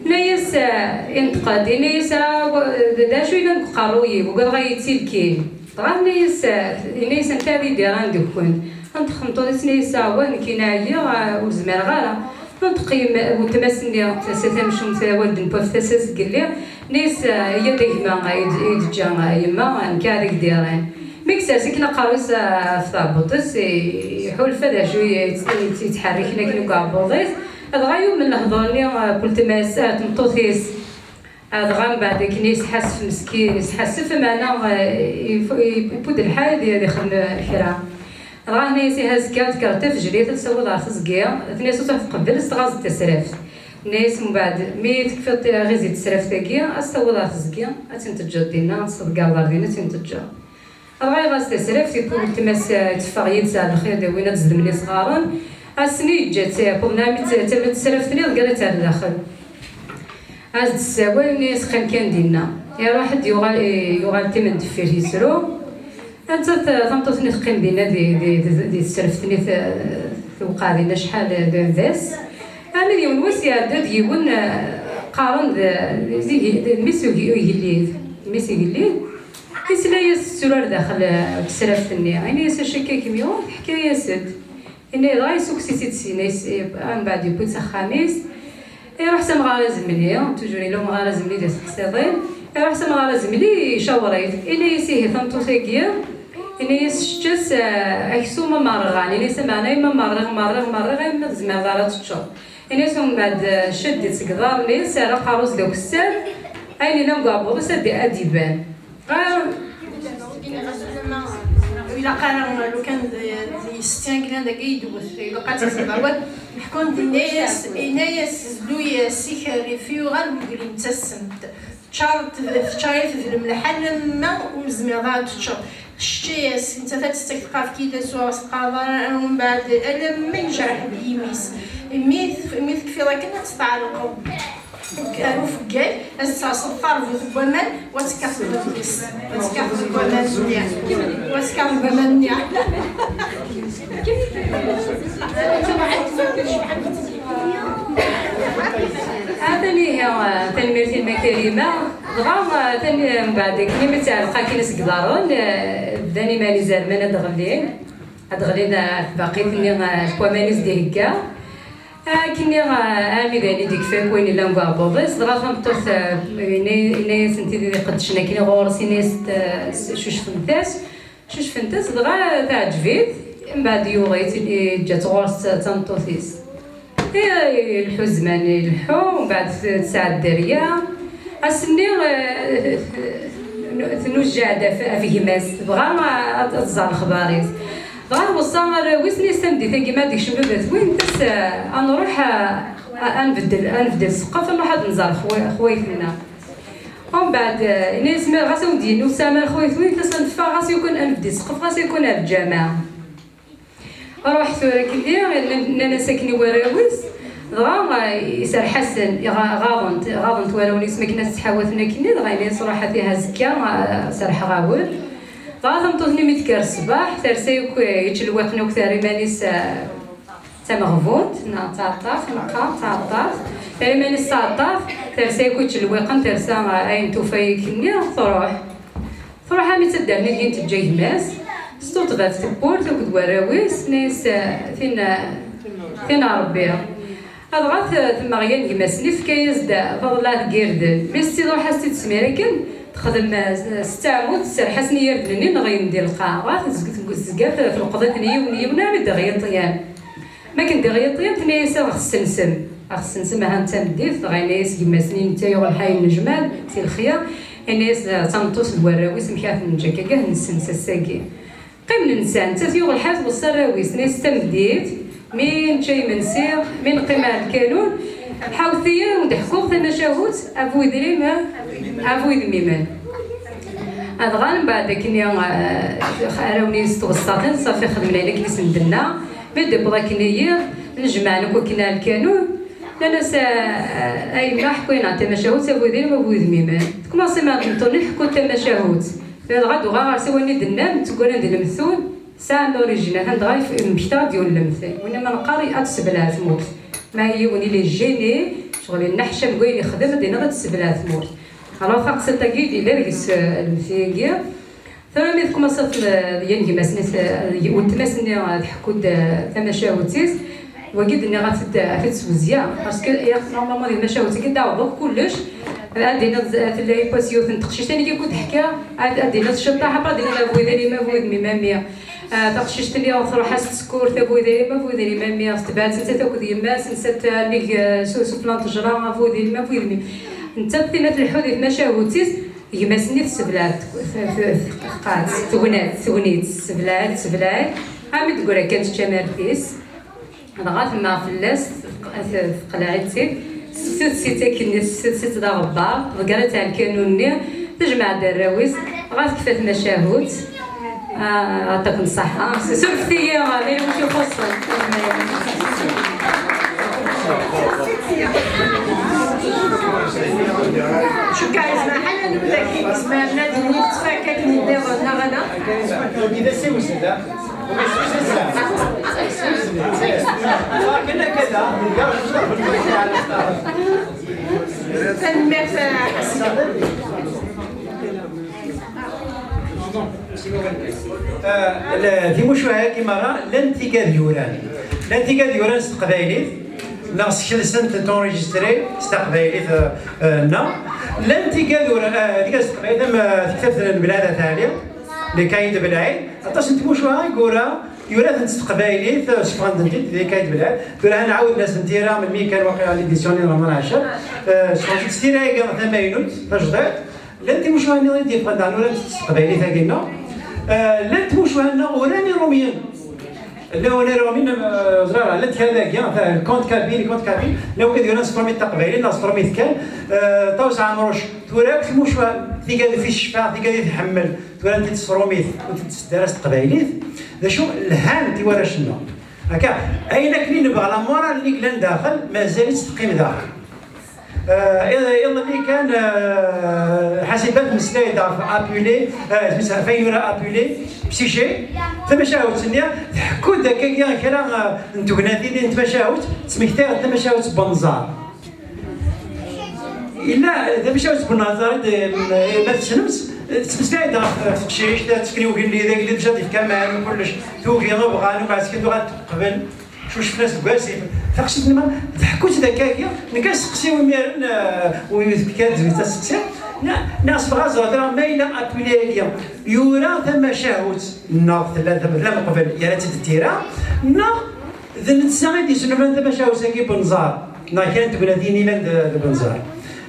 tenna-yas, eh, inṭeq-d, yenna-yas, ah, wa, d, d acu yellan deg uqerruy-iw, ugadeɣ ad yi-ttilkin. Dɣa tenna-yas, eh, yenna-yas, anta ara yi-d-iṛayin deg-kent? Anta tmeṭṭut i s-, tenna-yas, ah, wa, nekkini ɛyiɣ, ah, ur zmireɣ ara. Tenṭeq yemma, weltma-s-nni, tasa tamcumt, waled n waf tasa zgelli, tenna-yas, ah, iyya-d a gma, ay d-, ay d-teǧǧa, ah, yemma, nekk ara k-d-iṛayin. Mi yessers akken aqerru-s, ah, ɣef tɛebbuḍt-is, i-, iḥulfa d acu i-, i-, yettḥerriken akken deg uɛebbuḍ-is, dɣa yumen lehdur-nni, ah, n weltma-s, ah, tmeṭṭut-is. Ah, dɣa mbeɛd akken yesḥassef meskin, yesḥassef, meɛna, eh, yef-, yewwi-d lḥal ad, ad ixdem kra. Dɣa tenna-yas, ihi azekka tekker tafejrit ad tawiḍ ɣer teẓgi, tenna-yas ur tqebbel ad s-tɣazeḍ tasraft. Tenna-yas mbeɛd mi tekfiḍ tiɣizi n tesraft-agi, ad s-tawiḍ ɣer teẓgi, ad tt-in-teǧǧeḍ dinna, ad s-tḍeggareḍ ɣer dinna, ad tt-in-teǧǧeḍ. Dɣa iɣas tasraft, yewwi weltma-s, eh, teffeɣ yid-s ar lxir, d win ad zedmen isɣaren. Ass-nni yeǧǧa-tt, eh, wwḍen armi d ta-, tama n tesraft-nni, dɣa ad tt-err daxel. Ad s-d-tessawel, nni-as qqim kan dinna. Iruḥ-d, yuɣal, eh, yuɣal timendeffir yesru. Nettat, eh, tameṭṭut-nni teqqim dinna di, di, di, di tesraft-nni, te-, tewqeɛ dinna acḥal d, d ass. Armi d yiwen wass iɛedda-d yiwen, eh, qqaren d, d, d, d mmi-s ugi-, ugellid. Mmi-s ugellid. Isla-yas tettru ar daxel, eh, n tesraft-nni. Ini-as acu akka i kem-yuɣen, teḥka-yas-d. Ini dɣa yessukkes-itt-id syin, is-, mbeɛd yewwi-tt s axxam-is. Iruḥ s amɣar azemli, toujours yella umɣar azemli di teqsiḍin. Iruḥ s amɣar azemli, icawṛ-it. Ini-as ihi tameṭṭut-agi, ini-as kečč-as, eh, aksum amerɣan. Ini-as ameɛna ma merriɣ, merriɣ, merriɣ, ay ma tezmireḍ ara teččeḍ. Ini-as umbeɛd, eh, cedd-itt seg iḍarren-is, terra aqerru-s d akessar, ayen yellan deg uɛebbuḍ-is ad d-, ad d-iban. Ah. Ilaq ara lukan d, d yessi yellan dagi i d-iwet, ilaq ad tazneḍ awal. Ḥkun-d, yenna-yas, yenna-yas, zlu-yas, ikerrif, yuɣal weglim d tassemt. Teččar, teččar-it d lemleḥ, alamma ur zmireḍ ara ad teččeḍ. Tečča-yas, nettat ad tettak tqaft-ik, ad tsuɣ, ad s-teqqareḍ ara, umbeɛd alamma yejreḥ-d yimi-s. Imi, imi tekfiḍ akken ad tt-tɛelqeḍ. Ar ufeggay, ad tesserseḍ tarbut n waman, wa ad tekkateḍ deg-s, wa ad tekkateḍ deg waman-nni, wa ad tekkateḍ deg waman-nni. Atan ihi, tanemmirt-im a Karima. Dɣa, tani-, mbeɛd akken imi tɛelleq akin seg iḍarren, eh, bdan iman izerman ad d-ɣellin, ad d-ɣellin, eh, tbaqit-nni, eh, n waman i s-d-ihegga. Akken nniɣ, ah, armi d ayen i d-ikfa akk wayen yellan deg uɛebbuḍ-is, dɣa tameṭṭut, ah, yenna-, yenna-yasent tid i d-iqeddcen akken ɣur-s, yenna-yasent, ah, s-, cucfemt-as, cucfent-as, dɣa teɛǧeb-it, mbeɛd yuɣ-itt, yeǧǧa-tt ɣur-s d tameṭṭut-is. Ilḥu zzman, ilḥu, mbeɛd tesɛa dderya. Ass-nni, eh, tnujjeɛ-d ɣef, ɣef gma-s, tebɣa ad, ad tẓer lexbar-is. Dɣa tweṣṣa arraw-is, nni-as tameddit-agi ma ad d-ikcem baba-twen, tas, eh, ad nruḥ, eh, ad nbeddel, ad nbeddel ssqef, ad nruḥ ad nẓer xwa-, xwayt-nneɣ. Umbeɛd, eh, yenna-yas ma ɣas ad wen-d-yini ur tesɛam ara xwayt-wen, tas ad neffeɣ, ɣas yakan ad nbeddel ssqef, ɣas yakan ar lǧameɛ. Ruḥ tura akken-nni, nnan-, nnan-as akken i warraw-is, dɣa, eh, iserreḥ-asen, iɣa-, ɣaḍen-t, ɣaḍen-t warraw-is, mi akken ad ttḥawaten akken-nni, dɣa yenna-yas ruḥ atiha azekka, eh, serrḥeɣ-awen. Dɣa tameṭṭut-nni mi d-tekker ṣṣbeḥ, tersa yakk, eh, icelwiqen akk, terra iman-is, eh, d tameɣbunt, neɣ d taɛeṭṭaft, neqqar d taɛeṭṭaft, terra iman-is d taɛeṭṭaft, tersa yakk icelwiqen, tersa, eh, ayen tufa akken-nni, truḥ. Truḥ armi d taddart-nni deg teǧǧa gma-s, tesṭuṭeb ɣef tewwurt akked warraw-is, tenna-yas, eh, tin, eh, tin n Ṛebbi. Dɣa t-, temmeɣ yan gma-s-nni, tefka-yas-d taḍellaɛt n yirden. Mi s-tt-iruḥ ad s-tt-id-tesmir akken, texdem, eh, s ttaɛmud, tserreḥ-asen i yirden-nni, neɣ yendi lqaɛ. Dɣa tezg-, tezga telqeḍ-iten yiwen, yiwen, armi d-iɣiṭ yan. Mi akken d-iɣiṭ yan, tenna-yas ad ɣ-tessensem. Ad ɣ-tessensem, ahan d tameddit, dɣa yenna-yas gma-s-nni, netta yuɣ lḥal nnejmaɛ si lexya, yenna-yas d tameṭṭut d warraw-is, amek ara ten-neǧǧ akkagi, ad nessens ass-agi. Qqimen nsan, nettat yuɣ lḥal tweṣṣa arraw-is, tenna-yas tameddit, mi nečča imensi, mi neqqim ar lkanun, ḥawet-iyi ad wen-d-ḥkuɣ tamacahut, a bu idrim, a bu idmimen. Dɣa mbeɛd akken, eh, arraw-nni s tweṣṣatin, ṣafi xedmen ayen akken i sen-d-tenna. Mi d-iwweḍ akken i yiḍ, nnejmaɛen akk akken ar lkanun, nnan-as, a, a, a yemma, ḥku-aneɣ-d tamacahut, a bu idrim, a bu idmimen. Tkumaṣi mbeɛd n ṭṭul-nni tḥekku-d tamacahut. Dɣa d-uɣaleɣ ɣer-s i wayen i d-nnan, tteggarin di lemtul, sɛan l'origine, atan dɣa yef-, mmektaɣ-d yiwen lemtel. Winna ma neqqar ad tessebleɛ tmurt. Ma yiwen il est gêné, ccɣel yenneḥcam deg wayen ixdem, ad d-iniḍ ad tessebleɛ tmurt. Alors taqsiṭ-agi yella deg-s, eh, lemtel-agi. Tura mi tkumaṣat, eh, yan gma-s-nni, eh, weltma-s-nni, eh, tḥekku-d, eh, tamacahut-is, wagi d-nniɣ ad t-id-, ad t-id-swezyeɣ, parce que, eh, normalement di tmacahut-agi d-aweḍ akk kullec, ad d-iniḍ, eh, tella yiwwas yiwet n teqcict, anigi akk d-ḥkiɣ, ad, ad d-iniḍ ciṭṭaḥ, après ad d-iniḍ a bu idrim, a bu idmim, a mmi. Eh, taqcict-nni truḥ-as tsekkurt, a bu idrim, a bu idrim, a mmi. Tebɛet nettat akked yemma-s, nettat, eh, nnig, eh, s, s ufella n ttejra, a bu idrim, a bu idmim. Nettat tinna tleḥḥu di tmacahut-is, gma-s-nni tessebleɛ t-, t-, t-, tqaɛet, tegnat, tegnit, tessebleɛ, tessebleɛ, armi d-teggra kan tečča amart-is, dɣa temmeɣ fell-as, teq-, te-, teqleɛ-itt-id, tessefsi-tt akkenni, tessefsi-tt d aɣebbar, tḍegger-itt ar lkanun-nni, tejmeɛ-d arraw-is, dɣa tekfa tmacahut. Ah, yeɛṭikum ṣṣeḥḥa. Surfet-iyi, ma yella wacu ixuṣṣen. Cukkeɣ yezmer ḥala nnuda-agi, yezmer nadi nettfakka akken nniḍen, neɣ ala? Tanemmirt, a Ḥasan. Eh, le-, timucuha-agi merra llant tigad yuran. Llant tigad yuran s teqbaylit, neɣ skelsent, enregistrées s taqbaylit, eh, eh, neɣ llant tigad ur-, eh, tigad s teqbaylit am, eh, tektabt n Belɛid At Ɛli, Les Cahiers de Belɛid. Aṭas n tmucuha i yura, yura-tent s teqbaylit, eh, sefɣen-tent-id, Les Cahiers de Belɛid. Tura ad nɛawed-asen tira, melmi kan waqila l'édition n Remḍan Ɛacir, eh, sefɣen-tent s tira-agi tamaynut, tajdiṭ. Llant timucuha-nni i d-yeffɣen daɣen urant s teqbaylit-agi-nneɣ. Eh, llant timucuha-nneɣ uran iṛumyen. Llan uran iṛumyen, eh, ẓriɣ, llant kra dagi, eh, le conte kabyle, le conte kabyle, llan wigad yuran s tṛumit taqbaylit neɣ s tṛumit kan. Eh, Ṭawes Ɛemruc, tura akk timucuha, tigad i ccfa, tigad i tḥemmel, tura-tent-id s tṛumit, ur tent-tseddi ara s teqbaylit. D acu lhant i warrac-nneɣ. Akka, ayen akken i nebɣa, la morale-nni yellan daxel, mazal-itt teqqim daxel. Eh, iḍ-, iḍelli kan, eh, Ḥasiba tmeslay-d ɣef Apulée, eh, tmes-, ɣef ayen yura Apulée, Psyché. Tamacahut-nni tḥekku-d akkagi kra, eh, n tegnatin n tmacahut, ttmektayeɣ-d tamacahut n wenẓar. Yella, eh, tamacahut n wenẓar i d, eh, ma tessnem-tt, eh, tettmeslay-d ɣef, ɣef teqcict, ad tekker i ugellid, agellid bac ad d-yefk aman, kullec, tugi, bɣan, umeɛd kan tuɣal teqbel. Cucfen-as deg wasif, Taqcict-nni ma tḥekku-tt d akkagi, nekk ad seqsiɣ imiren, eh, win yefkan d taseqsi, neɣ, neɣ sebɣa ẓer ma yella apuli-agi yura tamacahut, neɣ tella, tella meqbel, yerra-tt-id d tira, neɣ d netta i d-yesnulfan tamacahut-agi n Benẓar, neɣ kra n tegnatin yellan d, d Benẓar.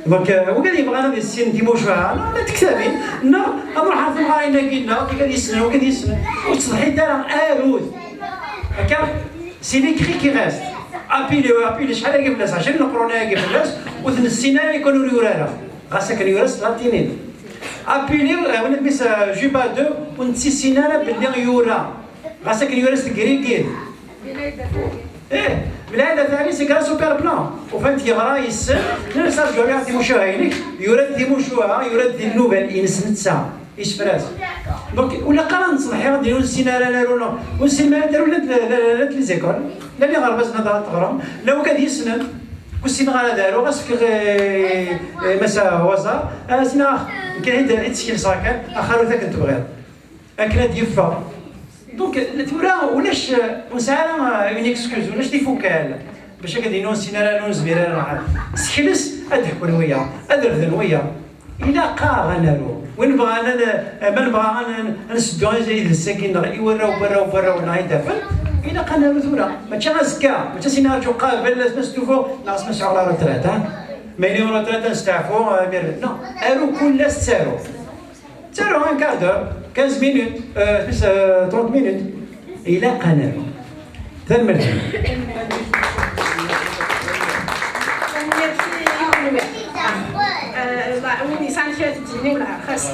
Donc, euh, wigad yebɣan ad issinen timucuha, neɣ la tektabin, neɣ ad ruḥen temɣarin-agi, neɣ wigad yessnen, wigad yessnen. Ur ttṣeḥḥit ara, arut. Akka, c'est l'écrit qui reste. Apili, Apili, acḥal agi fell-as, ɛecrin n leqrun agi fell-as, ur t-nessin ara, yakan ur yura ara. Ɣas akken yura s tlatinit. Apili, euh, win admis, euh, Juba deux, ur nettissin ara belli yura. Ɣas akken yura s tegrigit. Eh, Belɛid At Ɛli, c'est grâce au père Blanc. Ufan-t yeɣra, yessen, nnan-as arǧu, rriɣ timucuha-inek, yura-d timucuha, yura-d di nnuba-ines netta, isefra-s. Donc, ur ilaq ara ad nettṣeḥḥi, ad d-ur nessin ara ad naru, neɣ ur nessin ara ad naru, llant, llant, llant les écoles, llan iɣerbazen ad ara teɣrem, llan wigad yessnen, ur ssineɣ ara ad aruɣ, ad s-fkeɣ, eh, eh, Massa Waẓar, ad as-iniɣ, ax, nekk i d-, i d-skelseɣ kan, axarut akken tebɣiḍ. Akken ad d-yeffeɣ. Donc, tura ulac, ur nesɛi ara une excuse, ulac tifukal. Bac akka d-inu ur nessin ara, ur nezmir ara. Sekles, ad d-ḥkun wiyaḍ, ad refden wiyaḍ. Ilaq-aɣ ad naru. Win bɣan ad, ma nebɣa ad, ad nseddu idles-agi-nneɣ i warraw, warraw, warraw-nneɣ i d-afen, ilaq ad naru tura. Mačči azekka, mačči sin arǧu qabel, asma stufuɣ, neɣ asma sɛuɣ la retraite, ha? Ma yili retraite, ad nesteɛfu, eh, mi rfed. Non, aru kul ass ttaru. Ttaru un quart d'heure, quinze minutes, euh, plus, euh, trente minutes. Ilaq ad naru. Tanemmirt. Win yesɛan kra n tedyin, wala xas.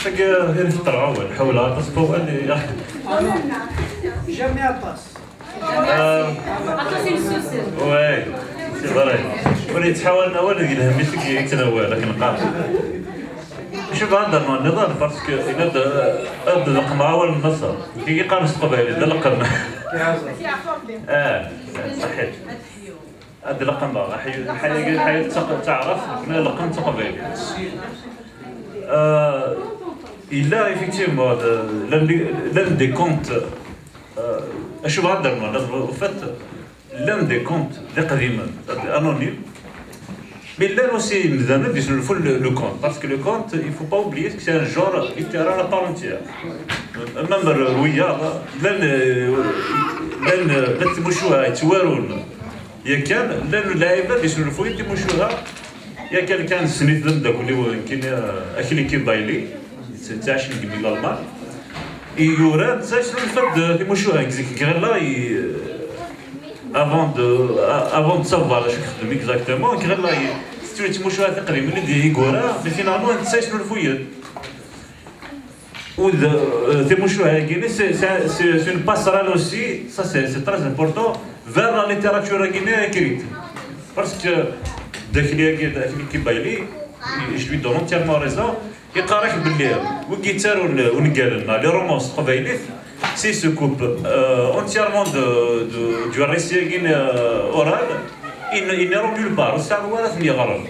Tagi, ɣer teṭṭerɣa, nḥawel aṭas n wawal. Jamais aṭas. Ah, aṭas i nessusen. Ouais, c'est vrai. Ur yettḥawal awal deg lhemm-is i yettnawal, akken qqaren. Acu bɣa ad d-rnuɣ nniḍen, parce que yenna-d, ah, ad d-leqqmeɣ awal n Maṣer. Nekk i qqaren s teqbaylit, d leqqem. Ah, ṣaḥit. Ad d-leqqmeɣ, aḥyu-, aḥyagi, aḥyagi d taq-, d taɛrabt, nekni leqqem d taqbaylit. Ah, yella, effectivement, de, l'un des, l'un des contes. Euh, acu bɣa ad d-rnuɣ? En fait, llan des contes d iqdimen, c'est-à-dire anonymes. Mais llan aussi imdanen d-yesnulfun le, le conte, parce que le conte, il faut pas oublier que c'est un genre littéraire à part entière. Euh, même le, le wiyaḍ, llan, euh, llan, euh, llan timucuha yettwarun. Yakan, llan lɛibad yesnulfuyen timucuha. Yakan kan ssnit d ameddakel-iw, nekkini, eh, Akli Kibayli, yettɛic deg Lalman. I yuran, netta yesnulfa-d timucuha, deg zik Grella, i, avant de, avant de savoir acu ixeddem exactement, Grella, i, tettwali timucuha tiqdimin i d-, i yura, mais finalement, netta yesnulfu-yid. Ou de, euh, timucuha-agi, c'est, c'est, c'est, c'est une passerelle aussi, ça c'est, c'est très important, vers la littérature-agi écrite. Parce que Dda Akli-agi, Dda Akli Kibayli, je lui donne entièrement raison, yeqqar-ak belli wigi yettarun ungalen, les romances s teqbaylit, c'est se coupe, euh, entièrement de, de, du récit-agi, euh, oral, il, il n'ira nulle part, ur tesɛiḍ wara ad ten-yeɣren.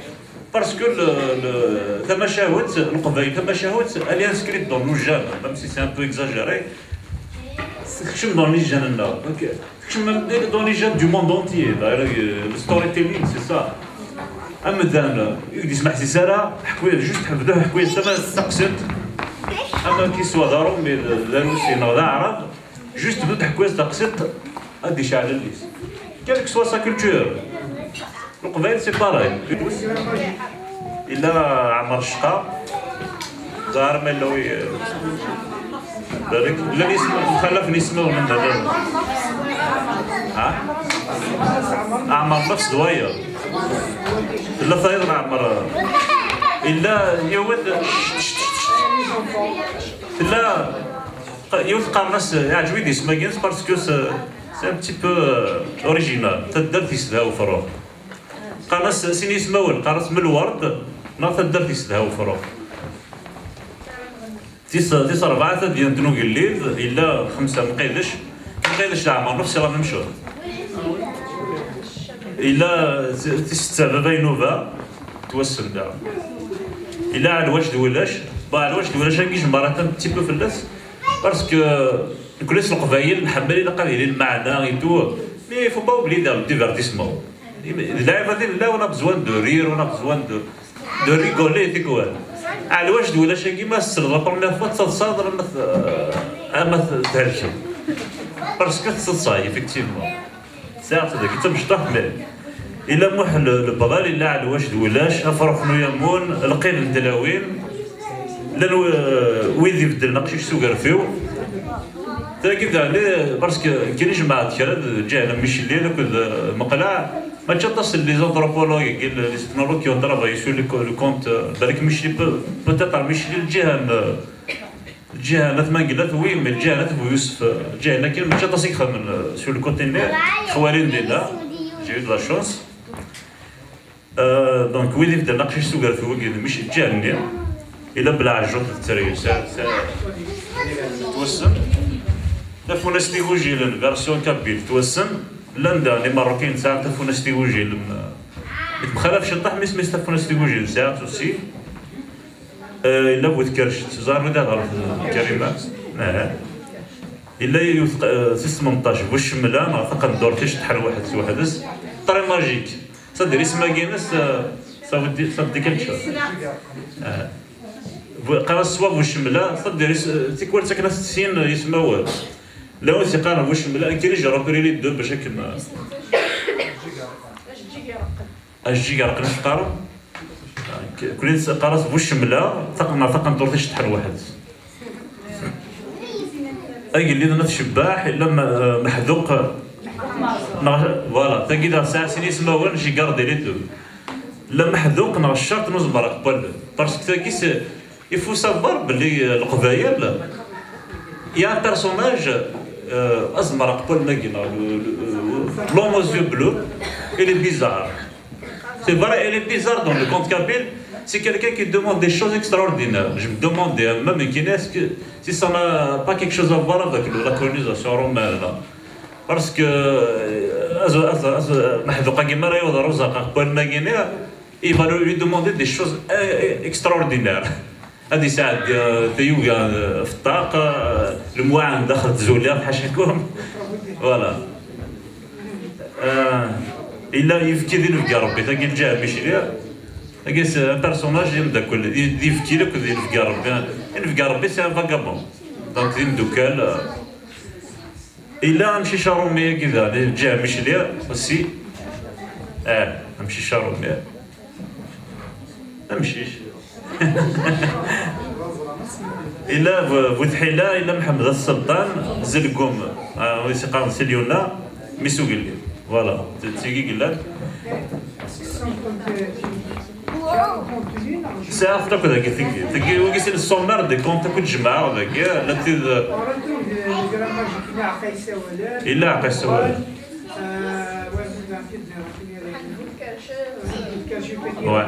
Parce que le, le, tamacahut n Leqbayel, tamacahut, elle est inscrite dans nos gènes, même si c'est un peu exagéré. Tekcem dans les gènes-nneɣ. Donc, tekcem même dans les gènes du monde entier. D'ailleurs, euh, le storytelling, c'est ça. Amdan, i d-ismeḥsis ara, ḥku-, juste ḥebdu, ḥku-, tama taqsiṭ. Ama qu'il soit d aṛumi, d, d arusi, neɣ d aɛrab, juste bdu ḥku-as taqsiṭ, ad d-icɛel allen-is. Quelle que soit sa culture. Leqbayel, c'est pareil. Yella Ɛmer Ccqa. Ẓer ma yella wi, eh, ذلك. Llan yisem-, mxalafen yismawen n baba. Ha? Ɛmer nefs d wayeḍ. Tella tayeḍ n Ɛmer. Yella yiwet. Tella yiwet qqaren-as, yeɛǧeb-iyi-d yisem-agi, parce que c'est, c'est un petit peu, euh, original. Taddart yessedha ufrux. Qqaren-as sin yismawen, qqaren-as Melwerd neɣ taddart yessedha ufrux. Tis, tis rebɛa tadyant n ugellid, yella xemsa Mqidec. Mqidec d Ɛmer nefs, c'est la même chose. Yella tis setta Baba Inuba, twassen daɣen. Yella Ɛelwac d Wulac. Bon, Ɛelwac d Wulac-agi, jemɛeɣ un petit peu fell-as. Parce que nekkni s Leqbayel nḥemmel ilaq ad yili lmeɛna et tout, mais il faut pas oublier dans le divertissement. D lɛibad i nella, on a besoin de rire, on a besoin de, de rigoler, tikwal. Ɛelwac d wulac-agi, ma tselled la première fois, tettaḍsaḍ alamma t-, alamma t-, thelkeḍ. Parce que tettaḍsay, effectivement. Sɛiɣ-tt dagi d tamecṭuḥt, mais illa Muḥ le-, lebḍal, illa Ɛelwac d wulac, afrux n uyamun, lqid n tlawin, llan w-, wid ibeddlen aqcic s ugerfiw. Tagi daɣen, parce que nekkini jemɛeɣ-d kra d lǧihan am Micellin akked, euh, Meqleɛ, mačči aṭas n les anthropologues, les ethnologues qui ont travaillé sur le co-, le compte, euh, balak Micellin, peut-, peut-être Micellin lǧihan, euh, Lǧiha n At Mangellat, oui, mais lǧiha n At Bu Yusef, lǧiha-nni kan mačči aṭas i ixemmen, euh, sur le côté-nni, xwalin dinna, j'ai eu de la chance. Euh, donc, wid ibeddlen aqcic s ugerfiw-agi, d mec lǧiha-nni, illa Belɛejjuṭ d Tteryel, sa, sa, twassen. Tafunast igujilen, version kabyle, twassen. Llan daɣen Imeṛṛukiyen sɛan tafunast igujilen, euh, yettemxalaf ciṭṭaḥ, mais isem-is tafunast igujilen, sɛiɣ-tt aussi. Eh, yella bu tkercet, ẓer wid ad ɣer Karima. Eh. Yella yiwet, eh, tis tmenṭac, bu ccemla, neɣ taqendurt iceṭṭḥen waḥed s weḥd-s. Très magique. C'est-à-dire, isem-agi-ines, eh, ça vous dit, ça vous dit quelque chose ? Eh. Bu, qqar-as soit bu ccemla, c'est-à-dire, is-, eh, tikwal ttaken-as sin yismawen. Llan wid yeqqaren bu ccemla, akken i j'ai repris les deux bac akken, eh, Ajeǧǧig ireqqen acu qqaren? K-, kuli qqaren-as bu ccemla, taq-, neɣ taqendurt iceṭṭḥen weḥd-s. Agellid n At Cebbaḥ, illa ma-, meḥduq, neɣ, voilà, tagi daɣ tesɛa sin ismawen, j'ai gardé les deux. Illa meḥduq neɣ ccerṭ n uzemmar aqbal. Parce que tagi, c'est, il faut savoir belli, euh, Leqbayel, il y a un personnage, euh, azemmar aqbal-agi, le, le, euh, l'homme aux yeux bleus, il est bizarre. C'est vrai, il est bizarre dans le conte kabyle. C'est quelqu'un qui demande des choses extraordinaires. Je me demande, euh, même, est-ce que si ça n'a pas quelque chose à voir avec le, la colonisation romaine, là. Parce que, euh, az-, az-, az-, meḥduq-agi mi ara yaweḍ ar uzerqaq n wallen-agi-nni, il va lui demander des choses, euh, extraordinaires. Ad yesɛeddi, euh, tayuga, euh, f ṭṭaq, euh, lemwaɛen daxel tzuliɣ, ḥacakum. Voilà. Euh, illa yibki d inebgi n Rebbi, tagi lǧiha n Micli. Tagi c'est un personnage d ameddakel, d, d ibki akked inebgi n Rebbi. Inebgi n Rebbi c'est un vagabond. Donc d imdukal, euh, Illa amcic aṛumi-agi daɣen, lǧiha n Micli, aussi. Eh, amcic aṛumi. Amcic. Illa bu, bu tḥila, illa Mḥemmed At Sselṭan, Zelgum, ah, wis iqqaren Silyuna, mmi-s ugellid. Voilà, d, d tigi i yellan. Sɛiɣ-ten akk dagi, tigi. Tigi, wigi sin le sommaire des contes akk i d-jemɛeɣ dagi, la tid. Illa ɛeqqa yessawalen. Ouais.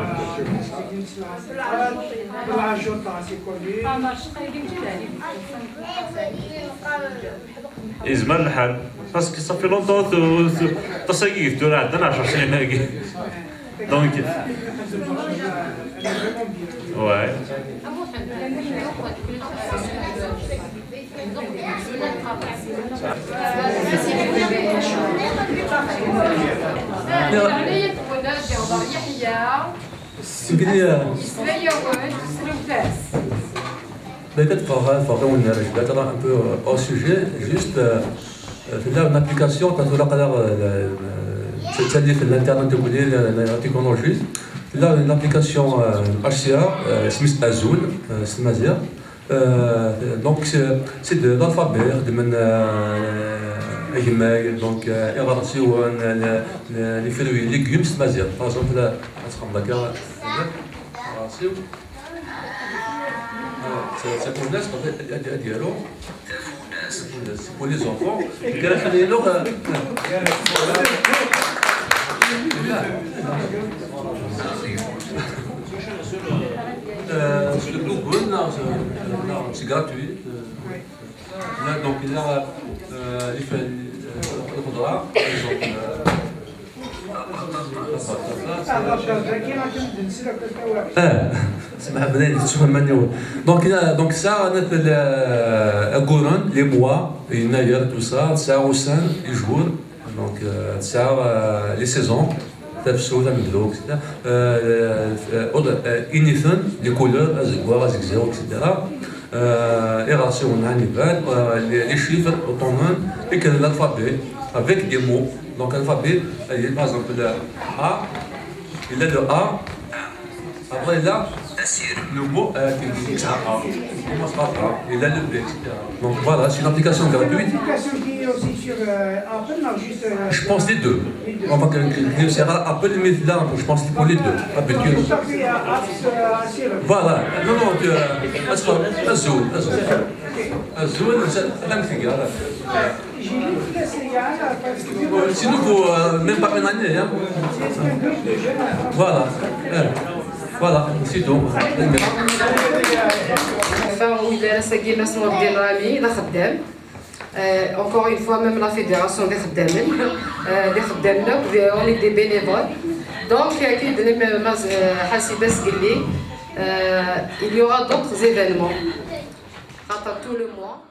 Yezmer lḥal. Parce que ça fait longtemps, t-, t-, aṭas-agi tura ɛeddan ɛecr snin-agi. Donc, ouais. Sgri, euh, Peut-être pour, pour faire une, je vais être un peu, euh, hors sujet, juste, euh, euh, là, une application, quand on a, euh, euh, c'est-à-dire que l'internet, vous voulez, la, la, la technologie, là, une application, euh, H C A, euh, Smith Azul, euh, Smazia. Euh, donc, c'est, c'est de l'alphabet, de men, euh, agemmay, donc, euh, iɣersiwen, les, les, les fruits, légumes, Smazia. Par exemple, là, on se rend d'accord, iɣersiwen. C'est, c'est pour les, ad, ad, ad yaru. C'est pour les, c'est pour les enfants. Kra xali lo, euh, euh, c'est le Google, là, c'est, là, c'est gratuit. Euh, là, donc, là, euh, il fait, euh, le programme, par exemple, euh, Ah, smeḥ, bnay, tettfehmem yiwen. Donc, euh, donc, ça, on a fait le, euh, aguren, les mois, yennayer, tout ça, tesɛa ussan, les jours, donc, euh, tesɛa, euh, les saisons, tafsut, amedluk, euh, euh, euh, initen, les couleurs, azeggaɣ, azegzaw, et cetera. Euh, iɣersiwen, anival, euh, les, les chiffres, uṭṭunen, et que l'alphabet, avec des mots. Donc, l'alphabet, euh, par exemple, le A, il a le A, après, il a le mot, euh, qui, qui, qui a A. Il commence par A, il a le B, et cetera. Donc, voilà, c'est une application gratuite. Une application qui est aussi sur, euh, Apple, non, juste, euh, Je pense les deux. On va que, que, que c'est Apple, mais là, je pense qu'il faut les deux. Habituel. Tout à fait, euh, apps, euh, assez Voilà. Non, non, tu, euh, azul, azul, azul. Azul, c'est la même figure. Sinon, faut, euh, même pas une année, hein. Voilà. Euh, voilà, c'est tout. Enfin, ويدار ساكي ماس نور الدين رامي، لا خدام. Euh, encore une fois, même la fédération des خدامين، euh, des خدامين، on est des bénévoles. Donc, أكيد لما حاسبة سقلي، euh, il y aura d'autres événements. خاطر tous les mois.